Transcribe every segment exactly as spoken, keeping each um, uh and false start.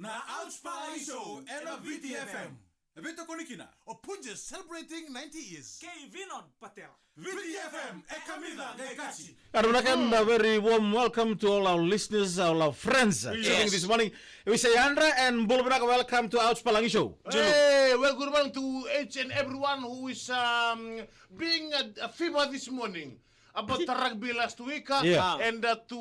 Na Ouch Palagi Show ena V T F M. E veitokoni kina o Punjas celebrating ninety years. Kei Vinon Patera. V T F M e kamica qai kaci. Aro vinaka and a very warm welcome to all our listeners, all our friends uh, tuning in this morning. We say Andra and bula vinaka, welcome to Ouch Palagi Show. Hey, well, good morning to each and everyone who is um, being a, a fever this morning about the rugby last week, uh, Yeah. and uh, to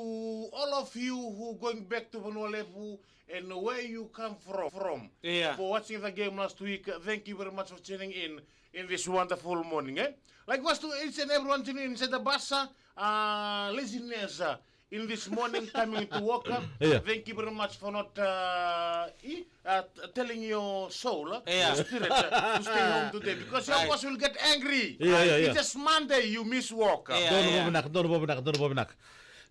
all of you who going back to Vanua Levu and where you come from, from Yeah. for watching the game last week. Uh, thank you very much for tuning in in this wonderful morning. Eh? Likewise to each and everyone tuning in inside the bus, uh, laziness uh, in this morning coming to work. Uh, Yeah. Thank you very much for not uh, e- uh, t- telling your soul, uh, Yeah. your spirit uh, to stay home today because your Right. boss will get angry. Yeah, yeah, yeah. It's just Monday, you miss work. Yeah, Donu yeah. Bobinak, donu bobinak, donu bobinak.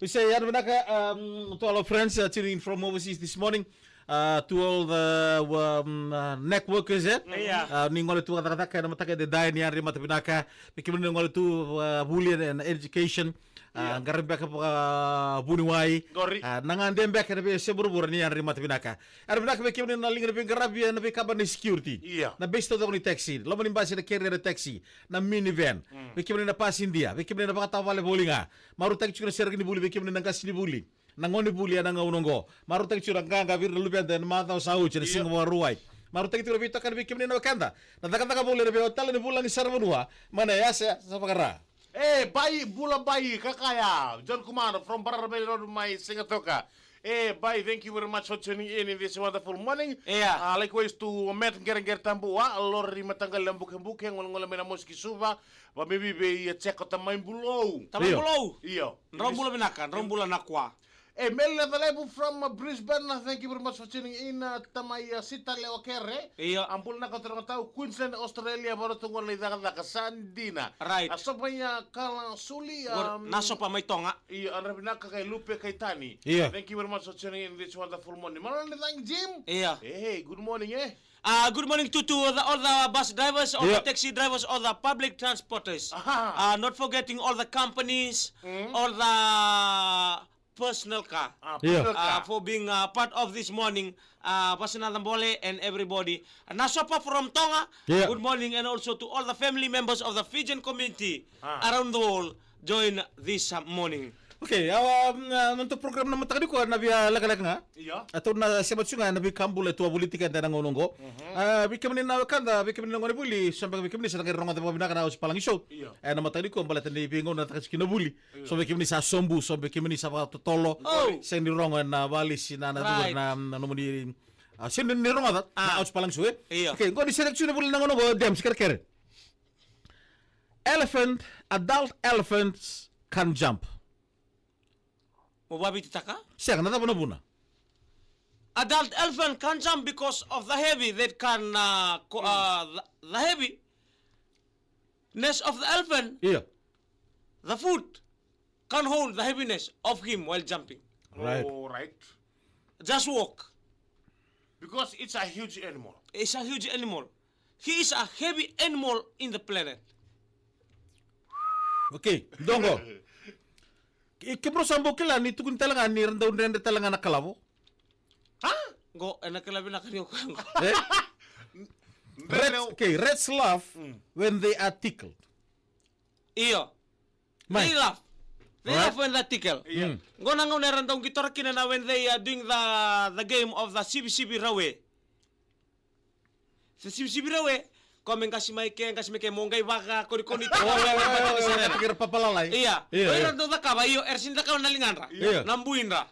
We say, Aro vinaka, um, to all our friends uh, tuning in from overseas this morning, uh, to all the um, uh, networkers, eh? Yeah. Uh, ni gole tu vakacakacaka ena mataka edaidai, ni yadra ni mata vinaka. Vei kemuni na gole tu uh, vuli ena education, uh, Yeah. qaravi beka vakavuniwai. Qori. Uh, na gade beka ena veiyasai vuravura, ni yadra ni mata vinaka. Aro vinaka vei kemuni na liga ni veiqaravi ena veikaba ni security. Yeah. Na base taucoko ni taxi, loma ni basi, na carrier taxi, na minivan. Vei kemuni na pasidia, vei kemuni na vakatavale voli ga. Marautaki tiko na sereki ni vuli vei kemuni na qasenivuli, na gonevuli ena gauna oqo. Marautaki tiko na qaqa vei ira na luveda ena macawa sa oti, ena Io. siga Vakarauwai. Marautaki tiko na veitokani vei kemuni na wekada na cakacaka voli ena veitalanoa ni vulagi sara vanua mai na yasayasa vaka-Ra. E, bai, bula bai, kakaya. John Kumano from Barara Valley Road, mai Sigatoka. E, bai, thank you very much for tuning in in this wonderful morning. Yeah. Uh, likewise to Matt Geregere Tabua, Lori Mataqali Bukebuke, Golegole mai na Mosi ki Suva, Vamivi vei Jeko Tamai Bulou. Tamai Io. Bulou. Io. Drau bula vinaka, drau bula na kwa. E, Mele Nacalevu from uh, Brisbane, uh, thank you very much for tuning in. Uh, Tamai uh, Sita Lewa Kere. Io. A bula na kautara gatau Queensland, Australia, varo tu gona i cakacaka sa dina. Right. A sopa ia Kala Suli. Gor- um, na sopa mai Toga. Io, a ravinaka kai Lupe kai Tani. Io. Thank you very much for tuning in this wonderful morning. Malala ni cagi Jim. Io. Hey, good morning, eh? Uh, good morning to, to the, all the bus drivers, all Yeah. the taxi drivers, all the public transporters. Aha. Uh, not forgetting all the companies, Mm. all the personal car. Ah, Yeah. personal Uh, car. for being uh, part of this morning. Uh, Vasana Dambole and everybody. Uh, Nasopa from Tonga. Yeah. Good morning, and also to all the family members of the Fijian community Ah. around the world. Join this uh, morning. Okay, awa mm, uh, nodatou program na mataka nikua na via lekaleka ga. Io. A tou na sema tu ga na veika bula e tu a vuli tiko ena gauna oqo. A vei kemuni na wekada, vei kemuni na gonevuli, so beka vei kemuni sa na qai rogoca vakavinaka na Ouch Palagi Show. Io. Ena mataka nikua baleta ni veigauna na caka tiko na vuli. So vei kemuni sa sobu, so vei kemuni sa vakatotolo. Oh. Sega ni rogo ena valisi na na Right. na na nomuni. A sega ni rogoca na Ah. Ouch Palagi Show, eh? Io. Okay, qo ni sega tu na vuli na gauna oqo, Dems Kerekere. Elephant, adult elephants can't jump. Mo vavititaka? Sega, na cava na vuna? Adult elephant can't jump because of the heavy that can uh, co- uh, the, the heaviness of the elephant. Io. The foot can hold the heaviness of him while jumping. Right. Oh, right. Just walk. Because it's a huge animal. It's a huge animal. He is a heavy animal in the planet. Okay, dongo. Ke- Kemudrau sa bau kila ni tukuni tale ga ni ra dau dredre tale ga na kalavo. Ha? Qo ena kila vinaka ni o koya qo. Eh? Rats, okay, rats laugh when they are tickled. Io. Mai. They laugh. They Right. laugh when they tickle. Io. Mm. Qo na gauna era dau qitora kina na when they are doing the, the game of the sivisivi rawe. The sivisivi rawe. Ko me qasi mai ke, qasi mai ke mo qai vaka, koni koni. Oh, yeah, yeah, yeah, yeah, yeah, yeah, papalala. Ia. Ia, o ira ia. Dau cakava, io, era sini cakava na ligadra. Ia. Na buidra.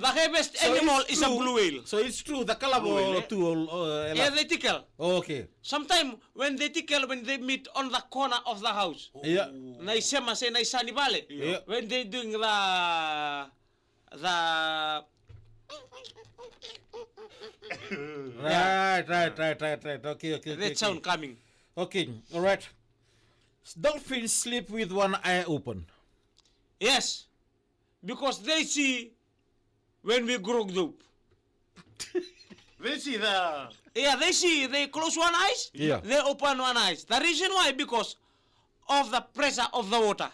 The heaviest animal is a blue whale. So it's true, the kalavo tu, uh, yeah, they tickle. Oh, okay. Sometimes when they tickle, when they meet on the corner of the house. Yeah. Na isema se na isa ni vale. Yeah. When they doing the, the Right, right, right, right, right. Okay, okay, okay. That sound coming. Okay, all right. Dolphins sleep with one eye open. Yes, because they see when we grow up. They see the Yeah, they see, they close one eyes, yeah, they open one eyes. The reason why, because of the pressure of the water.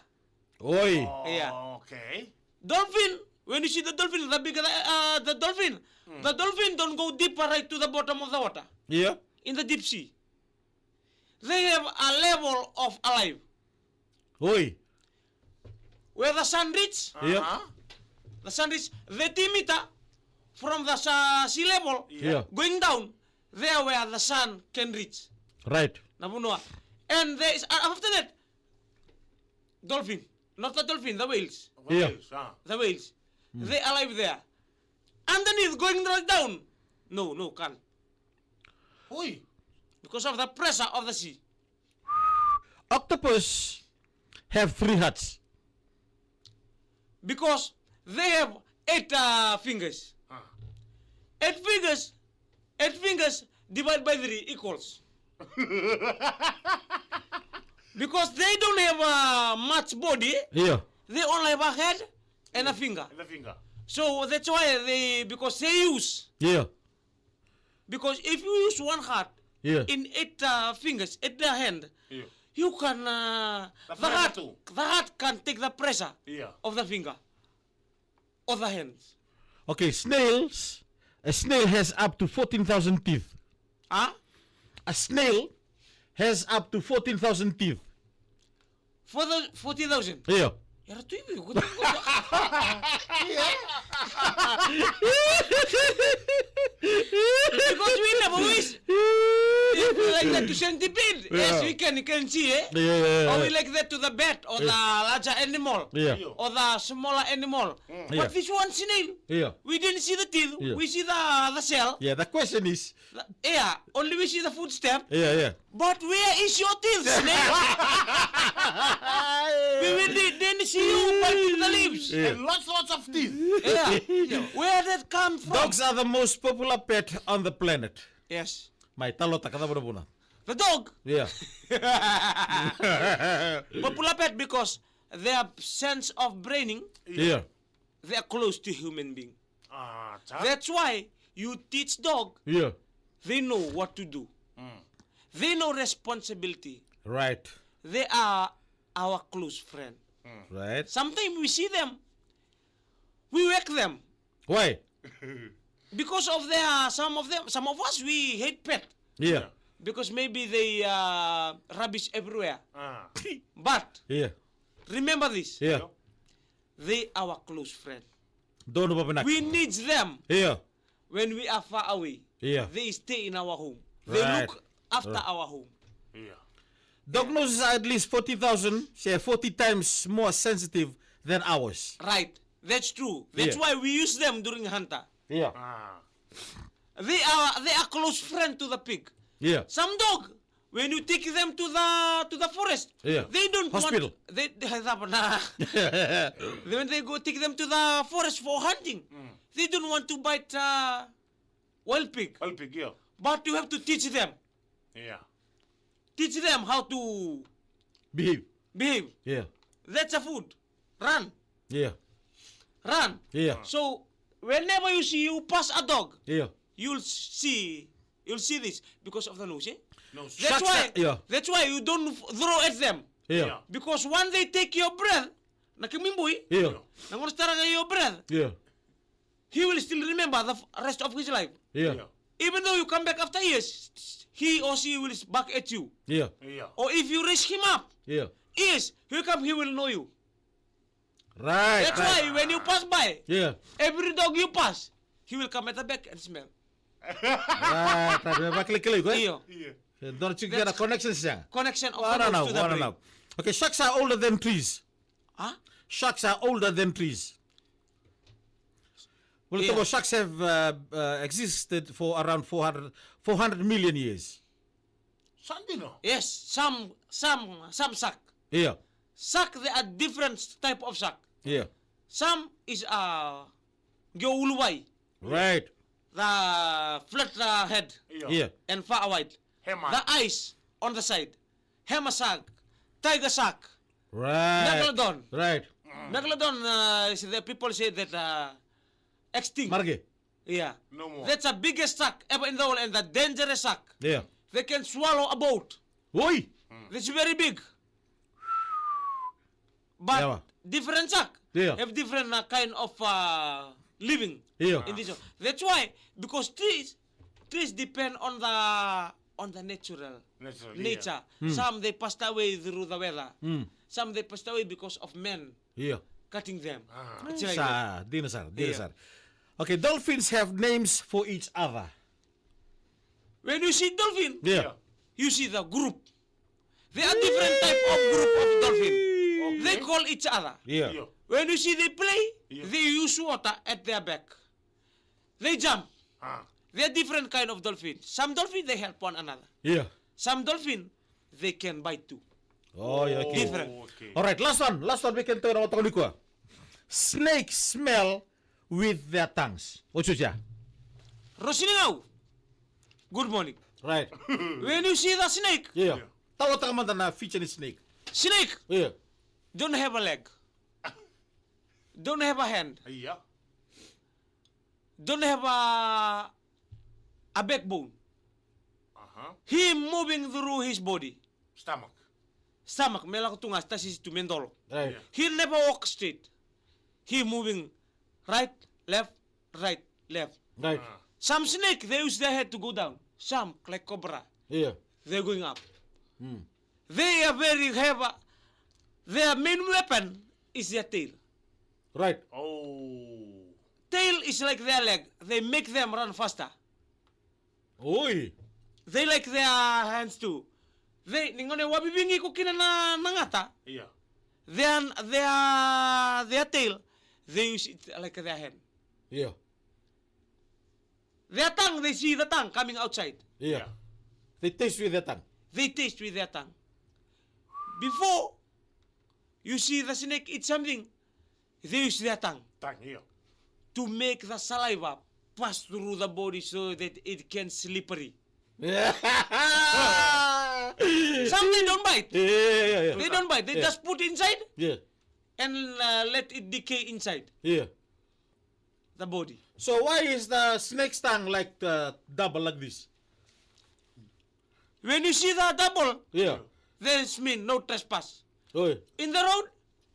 Oi. Yeah. Okay. Dolphin, when you see the dolphin, the bigger the, uh, the dolphin, the dolphin don't go deeper right to the bottom of the water, Yeah. in the deep sea. They have a level of alive. Oi. Where the sun reach, Yeah. Uh-huh. the sun reach thirty meter from the sa- sea level, Yeah. going down, there where the sun can reach. Right. Na vanua. And there is, uh, after that, dolphin. Not the dolphin, the whales. Yeah. Whales, ah. The whales. They alive there. Underneath, going right down. No, no, can't. Oi. Because of the pressure of the sea. Octopus have three hearts. Because they have eight uh, fingers. Ah. Eight fingers, eight fingers divided by three equals. Because they don't have uh, much body, Yeah. They only have a head and a finger. And the finger. So that's why they, because they use. Yeah. Because if you use one heart Yeah. in eight uh, fingers, eight uh, hand, Yeah. you can, uh, The the, pressure heart, too. The heart can take the pressure Yeah. Of the finger, of the hands. Okay, snails. A snail has up to fourteen thousand teeth. Huh? A snail has up to fourteen thousand teeth. For the forty thousand. Yeah. Era tu ivi, ko tu ivi. Because we never wish. If we like that to centipede, yes, Yeah. We can, you can see, eh? Yeah, yeah, yeah. Or we like that to the bat or the larger animal, Yeah. Or the smaller animal. Yeah. But this one snail, Yeah. We didn't see the teeth. Yeah. We see the the shell. Yeah, the question is. The, yeah, only we see the footstep. Yeah, yeah. But where is your teeth, snail? We, we did, didn't see you biting the leaves. Yeah. And lots, lots of teeth. Yeah. Where that come from? Dogs are the most popular pet on the planet. Yes. Mai talota ka cava na vuna. The dog. Yeah. Popular pet because their sense of braining, Yeah. They are close to human being. Ah, ta. That's why you teach dog. Yeah. They know what to do. They know responsibility. Right. They are our close friend. Right. Sometimes we see them, we wake them Why? Because of their, some of them, some of us, we hate pet. Yeah. Because maybe they uh, rubbish everywhere. Ah. But Yeah. Remember this. Yeah. They our close friend. Donu vavinaka. We need them Yeah. When we are far away. Yeah. They stay in our home. They Right. Look after Right. Our home. Yeah. Dog noses are at least forty thousand, say forty times more sensitive than ours. Right. That's true. That's Yeah. Why we use them during hunter. Yeah. Ah. They are they are close friend to the pig. Yeah. Some dog, when you take them to the to the forest, Yeah. They don't Hospital. Want. They they have na. When they go take them to the forest for hunting, they don't want to bite uh, wild pig. Wild pig, yeah. But you have to teach them. Yeah. Teach them how to Behave. Behave. Yeah. That's a food. Run. Yeah. Run. Yeah. So whenever you see you pass a dog, Yeah. You'll see. You'll see this because of the nose. Eh? No. That's Sharks why. Are, yeah. That's why you don't throw at them. Yeah. Yeah. Because once they take your breath, na kimibui, Yeah. na ngona stara your breath, Yeah. He will still remember the f- rest of his life. Yeah. Yeah. Even though you come back after years, he or she will back at you. Yeah. Yeah. Or if you raise him up, Yeah. Yes, he will come, he will know you. Right. That's Right. Why when you pass by, Yeah. Every dog you pass, he will come at the back and smell. Right. Right. Vakilakila iko, eh? Io. Yeah. Eh, dona tiko na connection sega. Connection of Wana the now, nose to the wana brain. Now. Okay, sharks are older than trees. Huh? Sharks are older than trees. Well, Yeah. Togo, sharks have uh, uh, existed for around four hundred, four hundred million years. Sandino. Yes, some some some shark. Yeah. Shark, there are different type of shark. Yeah. Some is uh, gyo uluwai, Right. the flat uh, head, Yeah. Yeah. And far wide. Hammer. The eyes on the side. Hammer shark, tiger shark, Right. Megalodon. Right. Megalodon, uh, is the people say that uh, extinct. Marge. Yeah. No more. That's the biggest shark ever in the world and the dangerous shark. Yeah. They can swallow a boat. Oi. That's very big. But Yeah, wa. different shark. Yeah. Have different, uh, kind of, uh, living. Yeah. In this one. That's why, because trees, trees depend on the, on the natural, natural, yeah, nature. Mm. Some they passed away through the weather. Mm. Some they passed away because of men, yeah, cutting them. Ah. It's like that. Sa, dina sara, dina, yeah, sara. Okay, dolphins have names for each other. When you see dolphin, yeah, you see the group. There are different type of group of dolphin. Okay. They call each other. Yeah. Yeah. When you see they play, yeah, they use water at their back. They jump. Ah. There are different kind of dolphin. Some dolphin, they help one another. Yeah. Some dolphin, they can bite too. Oh, yeah, okay. Different. Oh, okay. All right, last one. Last one, we can talk about. Snakes smell with their tongues. What's your, yeah? Rosinigau. Good morning. Right. When you see the snake, yeah, yeah, talataka mada na feature ni snake. Snake, yeah, don't have a leg. Don't have a hand. Yeah. Don't have a, a backbone. Uh-huh. He moving through his body. Stomach. Stomach, me lako tu ga, tasisi tu me dolo. Right. Yeah. He never walk straight. He moving right, left, right, left. Right. Ah. Some snake, they use their head to go down. Some, like cobra, yeah, they're going up. Mm. They are very have a, their main weapon is their tail. Right. Oh. Tail is like their leg. They make them run faster. Oi. They like their hands too. They, ni gauna e wavivigi iko kina na, na gata. Yeah. Their, their, their tail, they use it like their hand. Yeah. Their tongue, they see the tongue coming outside. Yeah. Yeah. They taste with their tongue. They taste with their tongue. Before you see the snake eat something, they use their tongue. Tongue, yeah. To make the saliva pass through the body so that it can slippery. Yeah. Some they don't bite. Yeah, yeah, yeah, yeah. They don't bite. They, yeah, just put inside, yeah, and, uh, let it decay inside. Yeah. The body. So why is the snake's tongue like the double like this? When you see the double, yeah, this mean no trespass. Oh, yeah. In the road,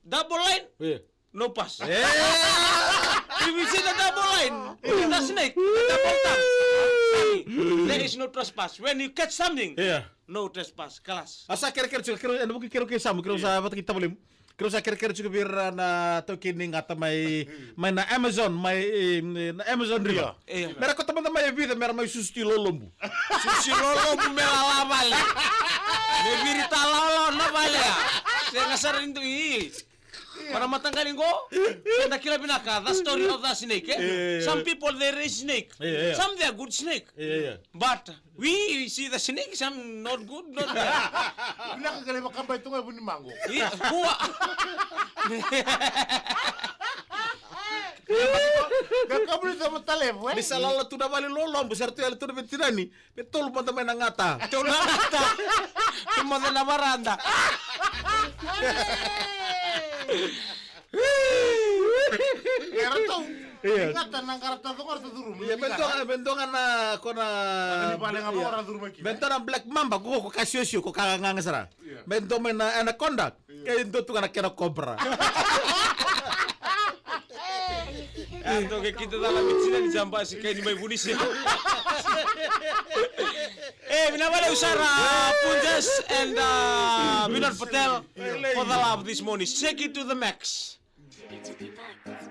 double line, yeah, no pass. Yeah. If you see the double line, yeah, with the snake, the double tongue, there is no trespass. When you catch something, yeah, no trespass. Kalas. Au sa kerekere tiko, kere, ena vuku kerekere Samu, kere, yeah, sa vata kei tavalemu. Keirau sa kerekere tiko vei ira na taukei ni gata mai, mai na Amazon, mai, eh, na Amazon River. Io. Io. Mera kauta mada mai e vica, mera mai susu ti lolobu. Susu ti lolobu me lala vale. Me virita lolo na vale ya. Sega sara ni dui. Io. Vaka na mataqali qo, eda kila vinaka the story of the snake, eh? Io, io, io. Some people they raise snake. Io, io. Some they are good snake. Io, io. But we see the snake, some not good, not bad. Vinaka qai lai vakabai tu ga e Vunimaqo. Io, kua. Qai kabuli tu mai Talevu, e? Ni sa lala tu na vale lolobu, sa ra tu yali tu na veitinani. Me tolu mada mai na gata. Tolu na gata. Tu mada na varada. Era tu. Ia. Ni gata na qarata, qo ra tu curuma. Ia, me dua ga, me dua ga na, ko na, ni vale ga, ia, qo ra curuma kina. Me dua na black mamba, ko, ko ka siosio, ko ka gaga sara. Ia. Me dua mai na anaconda, ia, ke dua tu ga na kena cobra. A, dua ke kita cala me tina ni jambasi, ke ni mai vunisi. E, vinaka vakalevu sara, Punjas and, uh, Vinod Patel for the love this morning. Shake it to the max. Take it to the max.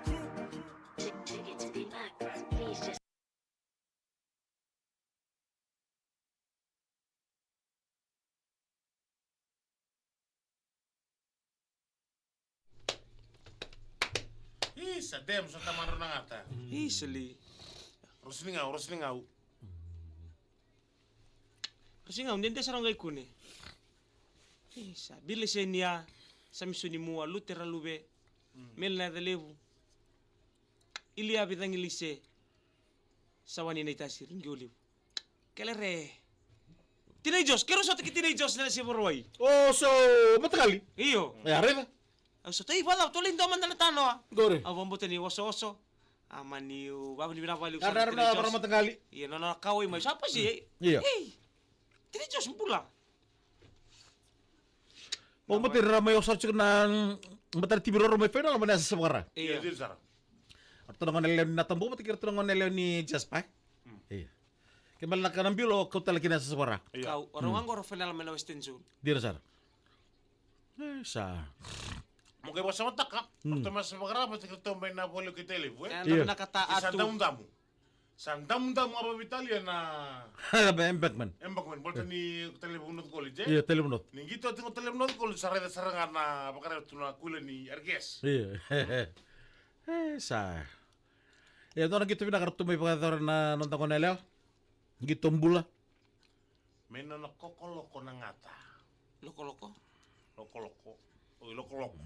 Take, take it to the max. Please just Isa, dem, so tamana na gata. Isa li. Rosi ni gau, rosi ni gau. Rosi ni gau, dede sara qai kune. Isa, Bilesenia, Samisoni Mua, Lutera Luve, mm, Melina Yacalevu, Iliavi Cagilise, Sawani Naitasiri, Qiolivu. Kelere. Tinai Jos, keirau sota kei Tinai Jos na Sivarawai. O, so, mataqali? Io. E, a raica. Au sota, i, vakacava, tou lai dua mada na tanoa. Qori. Au vakabauta ni osooso. A, mani, u, vakavinavinaka vakalevu sara, na, Tinai Jos. Mataqali. Io, na, na, kauai mai, sa pasi, e? Io. Ei. Tinai Jos, bula. Mo mate ra mai o sara tiko na, mm, Matana tivi roro mai fainala mai na yasayasa vakara. Ia, io, dina sara. Ratou na gone yalewa ni Natabu vata kei ratou na gone yalewa ni Jasper. Ia. Ke bale na ka na bilo kau tale kina yasayasa vakara. Ia. Kau, o rau ga qo rau fainala mai na Western Zone. Dina sara. E, sa. Mo qai vakasamataka, ratou mai yasayasa vakara vata kei ratou mai na Vualiku kei Tailevu, e? E, na vinaka ta. Sa damudamu. Sa damudamu a vavitalia na Embankment. Embankment, baleta ni Tailevu North College, e? Io, Tailevu North. Ni qito tiko Tailevu North College, sa raica sara ga na vakaraitaka tu na kuila ni R K S. Io. E, sa. E, dua na qito vinaka ratou mai vakayacora na noda gone yalewa. Qito bula. Me nona kokoloko na gata. Lokoloko. Lokoloko. Oi, lokoloko.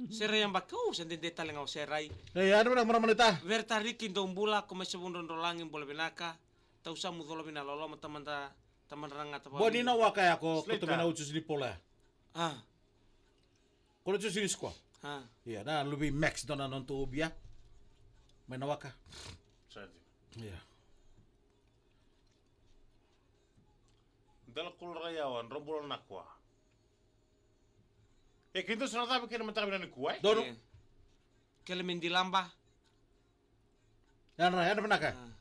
Serai yabaki, o, sa dede tale ga o Serai. E, ya na vinaka marama naita. Vereta Riki, dou bula, ko mai Savudrodrolagi, bula vinaka. Tausamu Colovina, loloma tamada, tamada na gata. Boni na waka ya ko, ko tu mai na ucusi ni pola ya. A. Ko na ucusi ni squad. A. Ia, na luve i Max, dua na nodatou bia. Mai na waka. Sa dina. Ia. Dela kul ra yawa, dro bula na kua. E, kei dou sa na cava kei na mataka vinaka nikua, e? Donu. Ia. Kele me dilaba. Yadra, yadra vinaka. A.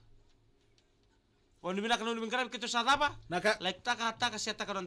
O ni vinaka na unu vinaka kei dou sa cava? Naka. Like taka, taka, share taka na